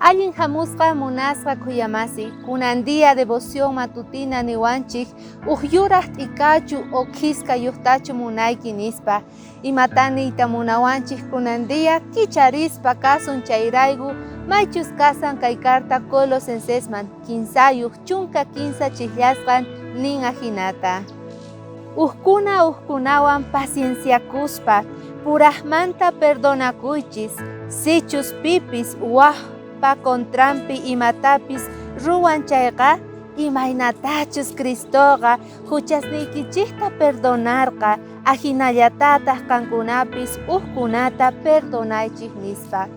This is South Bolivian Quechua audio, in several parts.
Allin hamusqa munasqa khuyamasi, kunan día devoción matutina niwanchik uj yuraj t'ikachu o khiska yujtachu munayki nispa. Imata niyta munawanchik kunan día kicharispa kasun chayrayku maychus kasan kay carta Colosensesman kinsayuj 13 chijllasqan nin ajinata. Ujkuna ujkunawan pacienciakuspa purajmanta perdonakuychis, sichus pipis wajpa contranpi imatapis ruwan chayqa, imaynatachus Cristoqa juchasniykichejta perdonarqa, ajinallatataj qankunapis ujkunata perdonaychej nispa.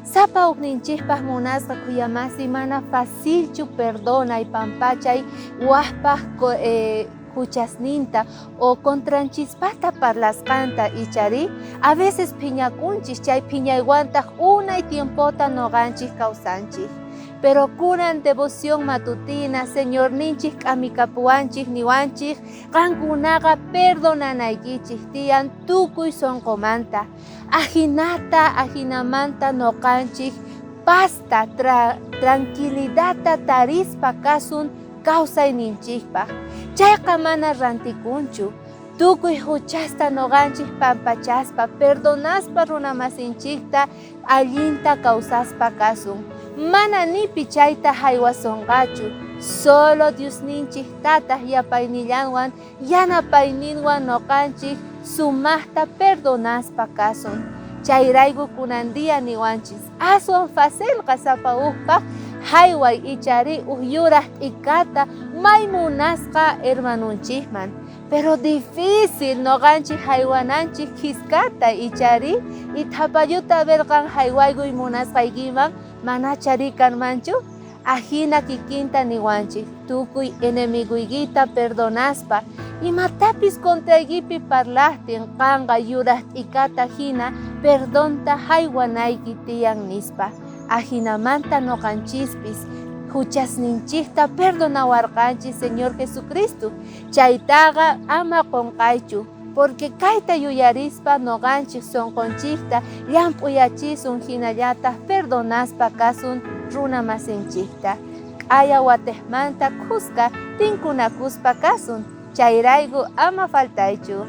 Sapa ujninchejpaj munasqa khuyamasi mana facilchu perdonay pampachay wajpaj juchasninta o contranchispata parlasqanta ichari a veces phiñakunchis chay phiñaywantaj unay tiempota noqanchis kawsanchis. Pero kunan devoción matutina Señorninchis k'amikapuwanchis niwanchis qankunaqa perdonanaykichis tiyan tukuy sonqomanta. Ajinata ajinamanta noqanchis pazta tranquilidadta tarispa kasun kawsayninchikpaj. Chayqa mana rantikunchu. Tukuy juchasta noqanchis pampachaspa, perdonaspa runamasinchikta allinta kawsaspa kasun. Mana nipi chayta jaywasonqachu. Solo Diosninchik tataj yapaynillanwan yanapayninwan noqanchik sumajta perdonaspa kasun. Chayrayku kunan día niwanchis aswan facilqa sapa ujpaj jayway ichari uj yuraj t'ikata may munasqa hermanunchikman. Pero difícil noqanchik jaywananchik khiskata ichari ithapalluta verqan jaywaykuy munasqaykiman manachari kanmanchu. Ajina kikinta niwanchik tukuy enemiguykita perdonaspa imatapis contraykipi parlajtin qanqa yuraj t'ikata hina perdonta jaywanayki tiyan nispa. Ajinamanta noqanchispis juchasninchikta perdonawarqanchis Señor Jesucristo. Chaytaqa ama qonqaychu, porque kayta yuyarispa noqanchik sonqonchikta llamp'uyachisun hinallataj perdonaspa kasun runamasinchikta. K'aya watejmanta khuska tinkunakuspa kasun, chayrayku ama faltaychu.